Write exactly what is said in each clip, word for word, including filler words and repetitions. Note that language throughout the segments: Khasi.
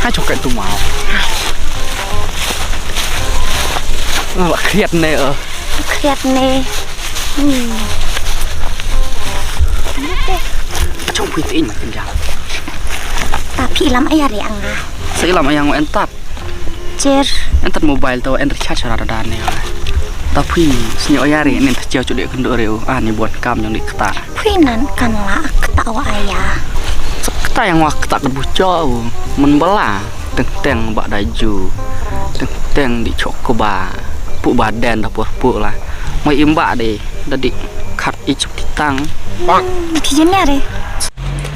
Ai, chong kai tu mau. Nga la khriat ne, eh. Khriat ne. Hmm. Chong phi tin ma kin jang. Ta phi lam aya re anga. Sa lam aya ngo entat. Jer. Entat mobile to en recharge ra da ne. Ta phi snyo aya re nen ta cheo chu de kendo re u. Ah, ni buat kam jong di kta. Phi nan kan la kta wa aya. Kta yang wa kta ka bucho u. Men bala. Teng teng ba da ju. Teng teng di chok ko ba. Pu ba den da por pu la. Mai im ba de. Da di khat i chok ti tang. Phi jen ya re.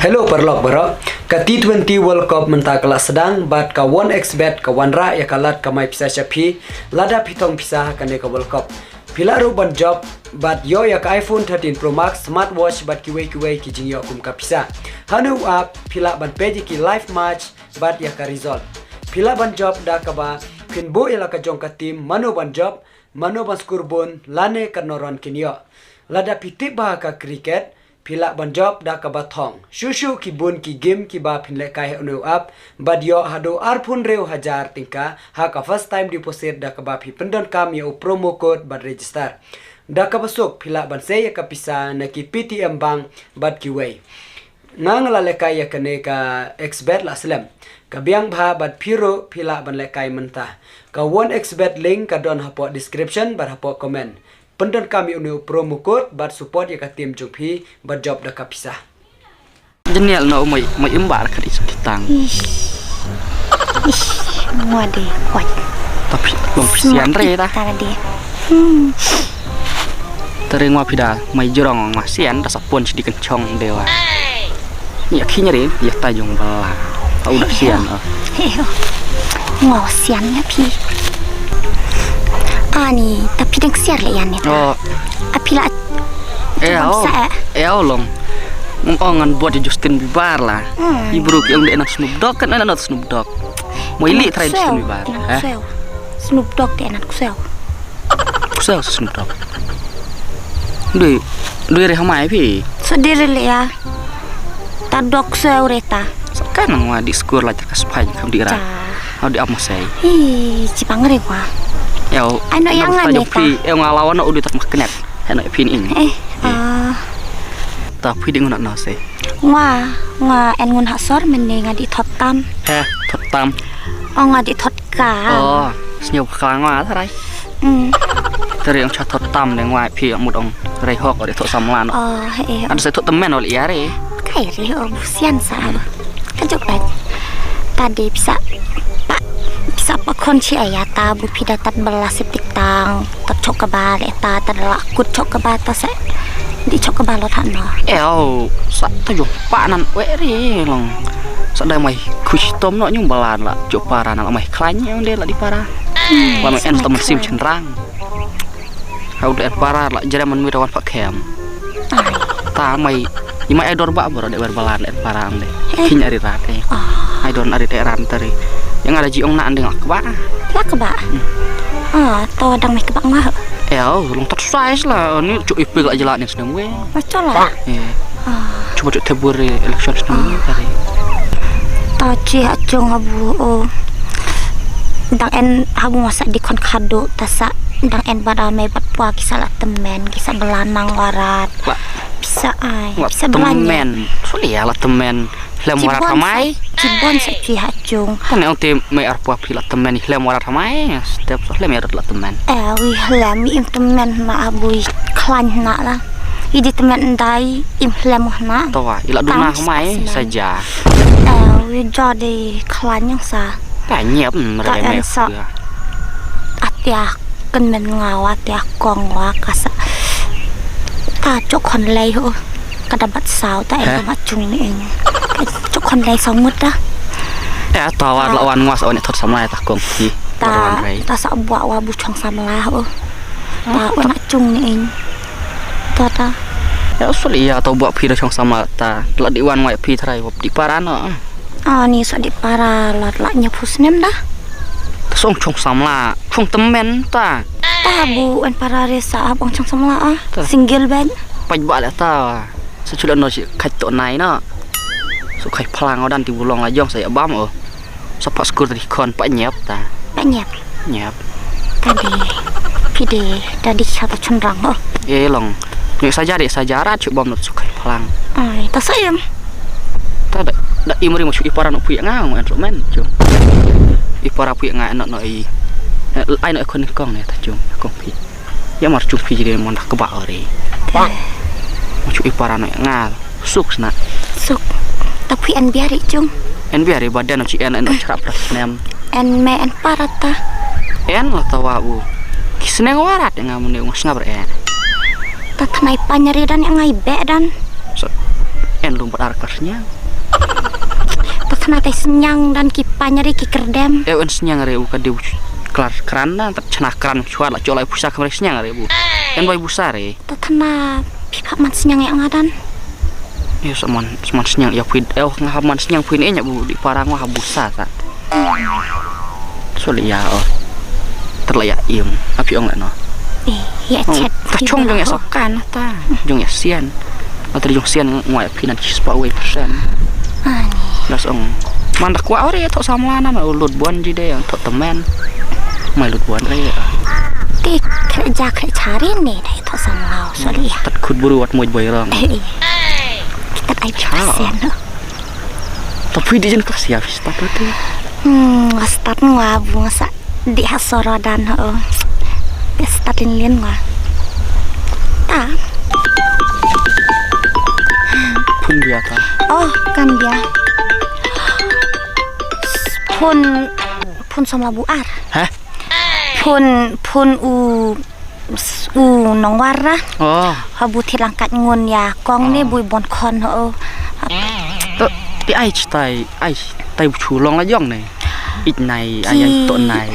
Hello paralok baroh. Ka T twenty World Cup mynta ka la sdang bad ka one X bet ka wanrah ïa ka lad kamai pisa sha phi. Lada phi thong pisa ha kane ka World Cup. Phi lah ruh ban jop bad ïoh ïa ka iPhone thirteen Pro Max, smartwatch bad kiwei kiwei ki jingïoh kum ka pisa. Hanu ap phi lah ban peit ïa ki live match bad ïa ka result. Phi lah ban jop da kaba phin buh ïa la ka jong ka team, mano ban jop, mano ban score bun lane katno run kin ïoh. Lada phi tip bha ka cricket, phi lah ban jop da kaba thong. Shu shu ki bun ki game kiba phin lehkai ha une u app bad ïoh haduh arphew hynriew hajar tyngka ha ka first time deposit da kaba phi pyndonkam ïa u promo code bad register. Da kaba suk phi lah ban sei ïa ka pisa na ki Paytm Bank bad kiwei. Nga nga la lehkai ïa kane ka X bet la slem. Ka biang bha bad phi ruh phi lah ban lehkai mynta. Ka one X bet link ka don hapoh description bad hapoh comment. Pyndonkam ïa une u promo code bad support ïa ka team jong phi bad jop da ka pisa. Jenial no mai mai imbar ka di suk tang. Ish. Ish. Ngwa de kwat. Tapi long pisian re ta. Ta de. Hmm. Tering wa phi da mai jrong ma sian da sapon sidi kenchong dewa. Ïa khinh ri ïa ta jong bala. Au da sian, ah. Hei ho. Ngwa sian ïa phi. Ani, ta phi deng siar le ïa ni ta. Oh. A phi la. Eh, oh. Eh, oh, long. Ngom ong ngan buat ïa Justin Bieber la. Hmm. I bru ki ong de nat Snoop Dogg kan nat Snoop Dogg. Mo ili try Justin Bieber. Eh? Snoop Dogg de nat kusel. Kusel Snoop Dogg. Dui, dui re hamai phi. So diri le ya. Ta dok se ureta. Kan nang wa di skur la ka Spain kam di ra. Au di amo sei. Hi, cipang re wa. Yo. Ai no yang ngan ta. Phi, yo ngalawan no udi tak magnet. Heno phi ni. Eh, ah. Ta phi di nguna no sei. Nga, nga en ngun ha sor men ne nga di thot tam. He, thot tam. Oh, nga di thot ka. Oh, snyo ka nga tharai. Mm. Tari ang cha thot tam deng wai phi ang mut ang rei hok ri thot samla no. Oh, he, he. Ada sai thot temen ol iya re. Kai ri ho bu sian sa. Ka jok dai. Tadi pisa pa, pisa pa khon chi aya ta bu phi da tat bala se tik tang. Tat chok ka ba le ta, tat la kut chok ka ba ta se. Di chok ka ba lo tha no. Eo, sa ta jong pa nan we ri long. Sa dai mai khush tom no nyung bala la chok para na la mai khlaiñ nyung de la di para. Hmm, la mai en ta man sim chen rang. Hau de en para la jere man mi rawan pa kem. Ai. Ta mai i mai ai dor ba bro de wer bala le en para am de. Eh. Khinh ari rat eh. Ah. Ai don ari te ran tari. Yang ada ji ong na andeng ak ba. Lak ba. Hmm. Ah, to dang mai kebak mah. Eo, long tat size la. Ni chuk ipik la jela ni snem we. Macam la. Eh. Ah. Cuba chuk tebur eh, election snem we tari. Ta chi ha chung abu o. Dang en habu masa di kon kado ta sa dang en bad amai bad pua ki sa la temen ki sa belanang warat. Wa. Bisa ai. Wa bisa belanja. Temen. Suli ya la temen. Hlem warat ramai. Cibon sa chi ha chung. Kan ong te mai arpua phi la temen hlem warat ramai. Step so hlem ya la temen. Eh, wi hlem im temen na abui klan na la. I di temen ndai im hlem na. Tawa, ila duna ramai saja. Eh, wi jadi klan yang sa. Ta nyep meremeh. Atia kynmen nga wa atia kong wa ka sa. Ta chok khon lei ho. Ka da bat saw ta eng ma chung ni eng. Chok khon lei saw ngut ta. Eh, ta wa la wan nga sa wan thot samla ta kong ki. Ta, ta sa bwa wa bu chong samla ho. Ta wa na chung ni eng. Ta ta. Ya usul iya ta bwa phi da chong samla ta. La di wan wa phi trai wa di para no. Ani sa di para lat la nyap husnem da. Song chong samla, chong temen ta. Ta bu en para re sa abang chong samla ah. Single bed. Paj ba le ta. Sa chula no si khaj to nai na. So khaj phalang dan ti bulong la jong sa ya bam o. Sa pha skur tadi khon pa nyep ta. Pa nyep. Nyep. Tadi. Phi de tadi sa ta chun rang ho. E long. Nyep saja de saja rat chu bom not sukai phalang. Ai, ta sa em. Ta da da imri mo chu ipara no phi nga ngo en men chu. Ipara phi nga no no i. Ai no khon kong ne ta chu kong phi. Ya mar chu phi de mon da kba ore. Mo chu ipara no nga. Suk sna. Suk. Ta phi en biari chung. En biari ba den chi en en chra pra snem. En me en parata. En la ta wa bu. Ki sneng warat nga mun ne ngos ngab re. Ta thnai panyari dan ngai be dan. So. En lum bar kar snyang. Ta thnai tai snyang dan ki panyari ki kerdem. E en snyang re u ka diu klar kran dan ta chna kran chwa la cholai pusa kamre snyang re bu. En bai busa re. Ta thana phi pha man snyang ya nga dan. Yo sa man man snyang ya phi. Yo nga ha man snyang phi ne nya bu di parang wa ha busa ta. So le ya o. Ter la ya im. Api ong la no. Eh, ya chat. Ta chong jong ya sokan ta. Jong ya sian. Ata jong sian ngwa ya phi nan chis pa wei persen. Ani. Das ong. Man da kwa ore to samla na ma lut bon ji de to temen. Mai lut bon re. Ti kre ja kre chari ne dai to samla so li. Tat khut buru wat moj boy rong. Kita ai persen no. Tapi di jen kelas ya vista tu. Hmm, start ngwa bu ngasa di ha sorodan ho. Start lin lin ngwa. Ta. Phun bia ta. Oh, kan bia. Phun phun samla bu ar. Hah? Phun phun u u nongwar ra. Oh. Ha bu thi lang kat ngun ya kong ne bu bon khon ho. To ti ai tai ai tai bu chu long la jong ne. It nai ai ai to nai.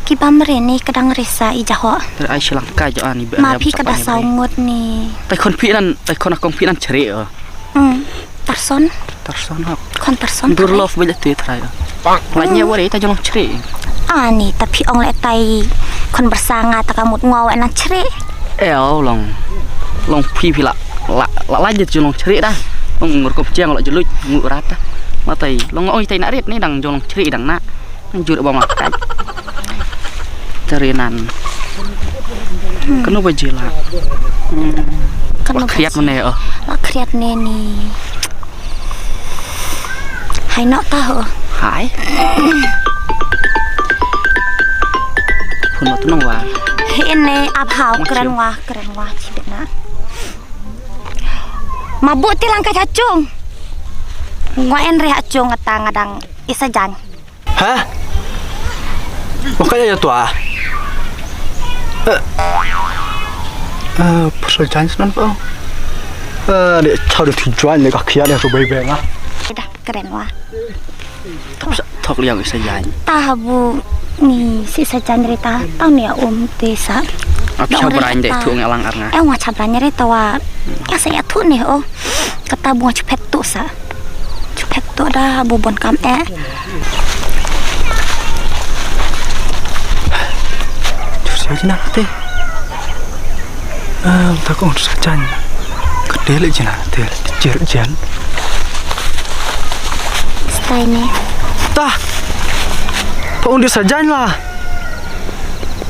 Ki bam re ni kadang resa i jaho. Ter ai silang ka jo ani. Ma phi kada saw ngut ni. Tai khon phi nan tai khon akong phi nan chre. Hmm. Tarson. Tarson hok. Khon tarson. Dur love bela tu trai. Lanya wari ta jong chri. Ani ta phi ong le tai khon bersanga ta kamut ngau ena chri. Eh, oh, long. Long phi phi la la la la jong chri da. Long ngur kop chiang la jeluj ngur rata. Matai long oi tai na rit ni dang jong chri dang na. Jur ba ma kai. Tarinan. Kanu ba jila. Kanu ba kriat mane oh. La kriat ne ni. Hai nok ta ho. Hai. Phun ma tunong wa. Ine abhau kren wa kren wa chibit na. Ma bu ti lang ka chachung. Ngwa en re hachung ata ngadang isa jan. Ha? Wa ka ya tua. Eh. Eh, pso jan snan pa. Eh, de chau de tu jan de ka kia de so bai bai nga. Da kren wa. Thok liang isa jan. Ta bu ni si sa jan re ta ta ni um te sa. Ap chau bran de tu ngelang ar nga. Eh, wa chau bran re ta wa. Ya sa ya tu ni oh. Kata bu chupet tu sa. Chupet tu da bu bon kam eh. Sa jina te. Ah, ta ko sa jan. Ka te le jina te jer jan. Stai ne. Ta. Pa undi sa jan la.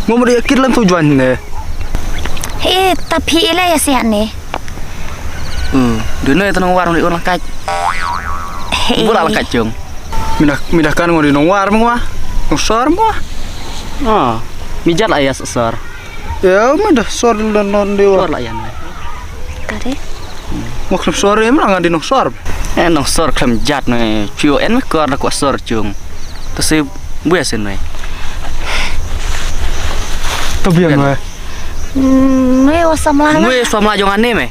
Mo mo ya kit lam tu jan ne. He ta phi le ya se ne. Hmm, dune tano war ni orang kaj. Hey. Bula la kaj jong. Mina mina kan ngori nong war mengwa. Nong sor mengwa. Ah, mijat la ya sor. Ya, mida sor la non de war. Sor la ya. Kare. Mak sor em la ngan di nong sor. Eh, nong sor klem jat ne. Pio en me kor la kwa sor jong. Tasi buya sen me. To bian me. Nui wa samla. Nui samla jong ane me.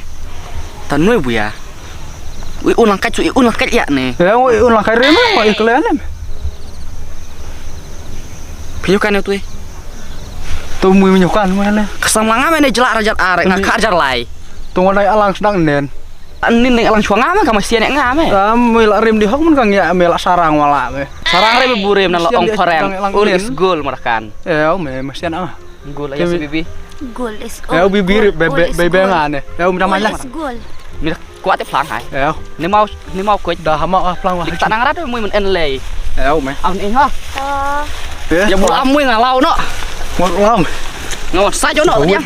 Ta nui buya. Ui un lang kaj, ui un lang kaj ya ne. Ya, ui un lang kaj re me, ui kle ne. Phi nyu kan tu. Tu mui nyu kan me ne. Ka samla nga me ne jela rajar are, nga ka jar lai. Tu ngai alang sedang nen. Anin ne alang chwa nga me ka masian nga me. Am me la rim di hok mun ka ngia me la sarang wala me. Sarang re burim na la ong parang. Ul is gul marakan. Eh, me masian ah. Gul aja bibi. Gul is gul. Eh, bibi be be be nga ne. Eh, um ramai lah. Gul. Mira kuat te plang hai. Eh. Ni mau ni mau kuat. Dah hama ah plang wah. Kita nang ratu mui men en lei. Au me. Am ni ha. Ya bu am mui nga lau no. Ngot lam. Ngot sa jo no dia.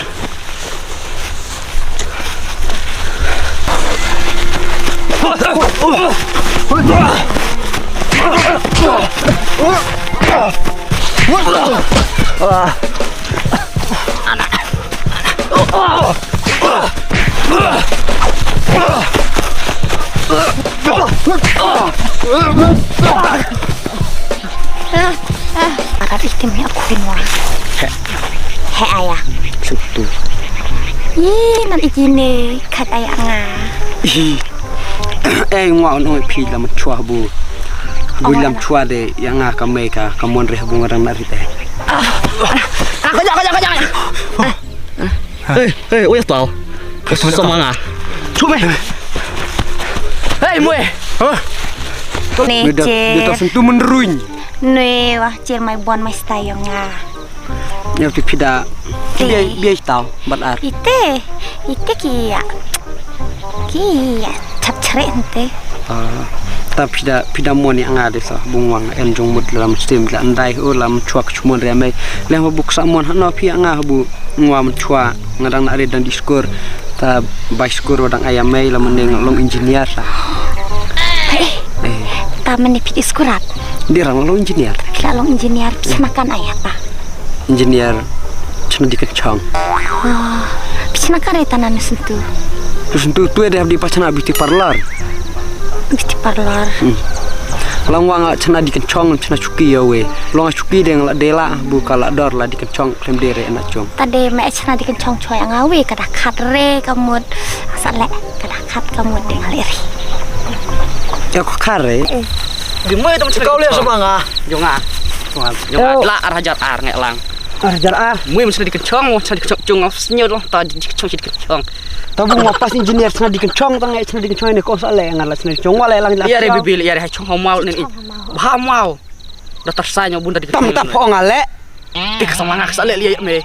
Akat itim ya kuin wa. He aya. Sutu. Ih, nan ikine kat aya nga. Ih. Eh, ngwa on oi phi lam chwa bu. Bu lam chwa de ya nga ka me ka ka mon re bu nga dang na ri te. Ka ka ja ka ja ka ja. Hei, hei, oi tau. Ka susah manga. Chume. Hei, mue. Ha? Ne Bida, bida che. Sentuh menruin. Ne wah cher mai bon mai stai yong nga. Ya ti pida. Te. Bia bia tau bat ar. Ite, ite ki ya. Ki ya chap chre ente. Ah, ta pida pida mon ya nga de sa bung wang en jong mut lam stim la andai u lam chuak chmon re mai. Lem buk sa mon hano phi nga bu ngwa mchwa nga dang na re dang di skur. Ta bai skur wa dang aya mai la mane nga long engineer sa. Eh, ta mane phi di skurat. Di rang long engineer. Phi la long engineer phi sna kan aya ta. Engineer chna di kachong. Ah, phi sna kan re ta nan sentu. Tu sentu tu de di pa chna beauty parlor. Beauty parlor. Hmm. Long wang chna di kachong chna chuki ya we. Long chuki de la de la bu ka la dor la di kachong. Klem de re na chong. Ta de me chna di kynchong choi anga wi kada khat re ka mut. Sa le kada khat ka mut de ngal ri. Ya ko khat re. Di mo tam chika le sa nga. Jong nga. Jong nga. Jong nga la ar hajar ar nge lang. Ar hajar ar. Mo chna di kynchong, mo chna di kynchong chung nga snyo lo ta di kynchong di kynchong. Ta bu mo pas engineer chna di kynchong ta nge chna di kynchong ne ko sa le nga la chna di kynchong wa le lang la. Ya re bibil ya re ha chong ha mau ne. Ha mau. Da tar sa nyo bun da di kynchong. Tam ta pho nga le. Ih, ka sama nga ka sa leh liat me.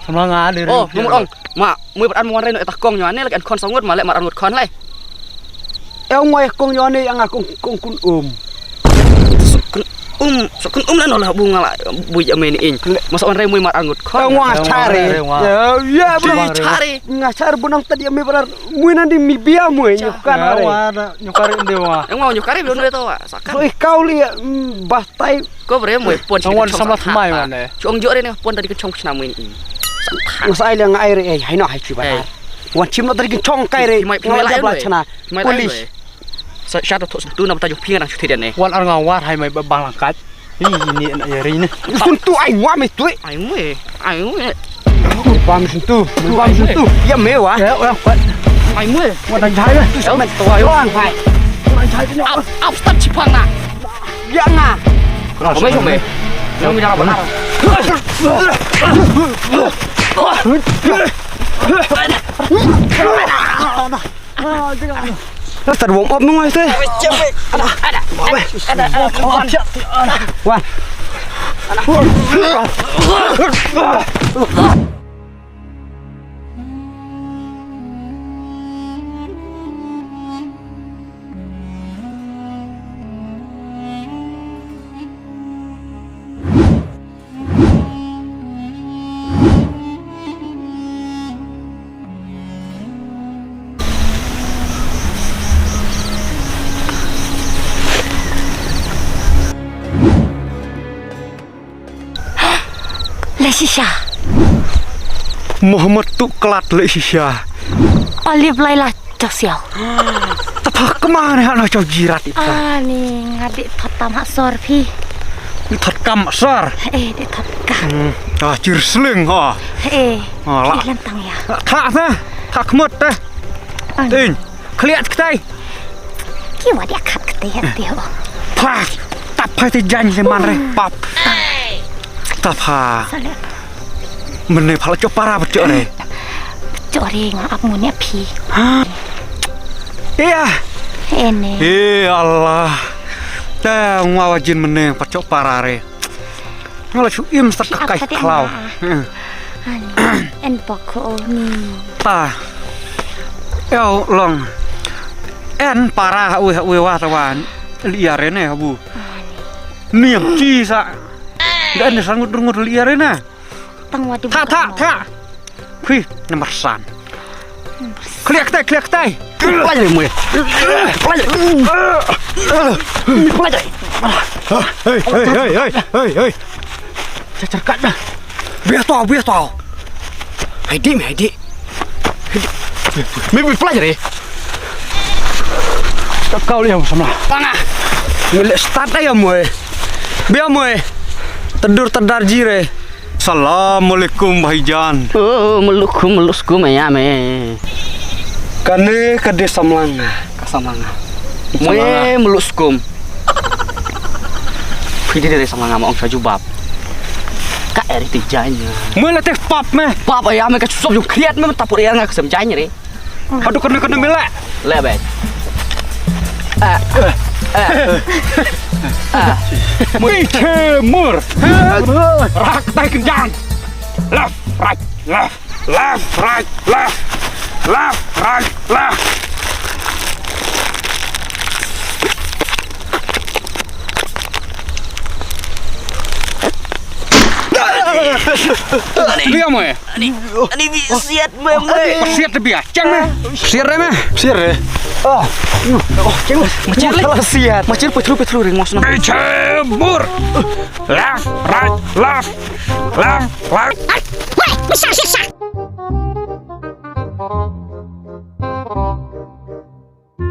Sama nga de. Oh, nomor ong. Ma, mui pat an mo wan rei no eta kong nyo ane lagi an khon sangut ma leh mar an ngut khon lai. Eh, ong wai kong nyo ane yang kong kong kun um. Sukun um, sukun um la no la bu nga la bu ya me ni in. Ma sa wan rei mui mar an ngut khon. Eh, ong wang chare. Ya, ya, bu chare. Nga chare bu nang tadi me berar mui nan di mi bia mui nyo kan are. Nyo kare inde wa. Eh, ong wang nyo kare belum de to wa. Sakan. So ikau li bah tai. Ko bre mo pon. Nang wan samla tmai wan eh. Chong jo re ne pon tadi kynchong chna mo in. Ngas ai le ngai re eh hai no hai chi ba. Wan chim no tadi kynchong kai re. Ngai la chna. Police. Sa sha to tu na bata jong phi ngan chuti ne. Wan ar nga war hai mai ba bang langkat. Hi ni na ya ri ne. Sun tu ai ngwa me tu. Ai mo. Ai mo. Bam sun tu. Bam sun tu. Ya me wa. Ya wa. Ai mo. Wa dang jai le. Tu sa men tu ai wa. Hai. Wa dang jai ne. Ap ap start chipang na. Ya nga. Kau mai mai. Yang mi dah apa? Start warm up nung ai te. Wan. Leh shisha. Mohammed tu klat leh shisha. Olive lai la josiau. Tapa kemana hana jauh jirat itu. Ani ngadi thotam hak sor phi. Di thotkam sor. Eh di thotkam. Hmm. Ah, chir sling ah. Eh. Ah, la. Lantang ya. Thak na. Thak mut teh. Tin. Kliat ktai. Ki wa dia khat ktai ya tio. Pha. Tap phai te jan le man re. Pap. Tap ha. Mene phala chopara bchore. Chore nga ap ngune phi. Iya. Ene. Eh Allah. Ta ngwa wajin mene pachopara re. Ngala chu im sar ka kai klau. Ani en bok ko ni. Pa. Yo long. En para ha wi ha wi wa ta wan. Liare ne bu. Niam chi sa. Dah ni sangut rungut liar na. Tang wadi. Tha tha tha. Phi namar san. Kliak tai, kliak tai. Play mo. Play. Play. Hei hei hei hei hei. Cacar kat dah. Biar tau, biar tau. Hai dik, hai dik. Maybe play re. Kau liam sama. Panga. Milik start ayo moy. Biar moy. Tedur tedar jire. Assalamualaikum bhaijan. Oh, melukum meluskum ya me. Kane ka dei samlanga. Ka samlanga. Moy meluskum. Phi dei dei samlanga ma ong sa jubab. Ka eri ti janya. Moy la teh pap me. Pap ya me ka sop ju kriat me tapur ya nga ka sem janya re. Hadu kena kena mila. Le be. Ah. Ah. Ah. Mui chemur. Rak tai kenjang. Left, right, left. Left, right, left. Left, right, left. Dia mo eh. Ani, ani bi siat me me. Siat te bia. Chang me. Siat re me. Siat re. Oh. Oh, chang me. Macam siat. Macam petru petru ring mos na. Chebur. Left, right, left. Left, right. Weh, bisa sisa.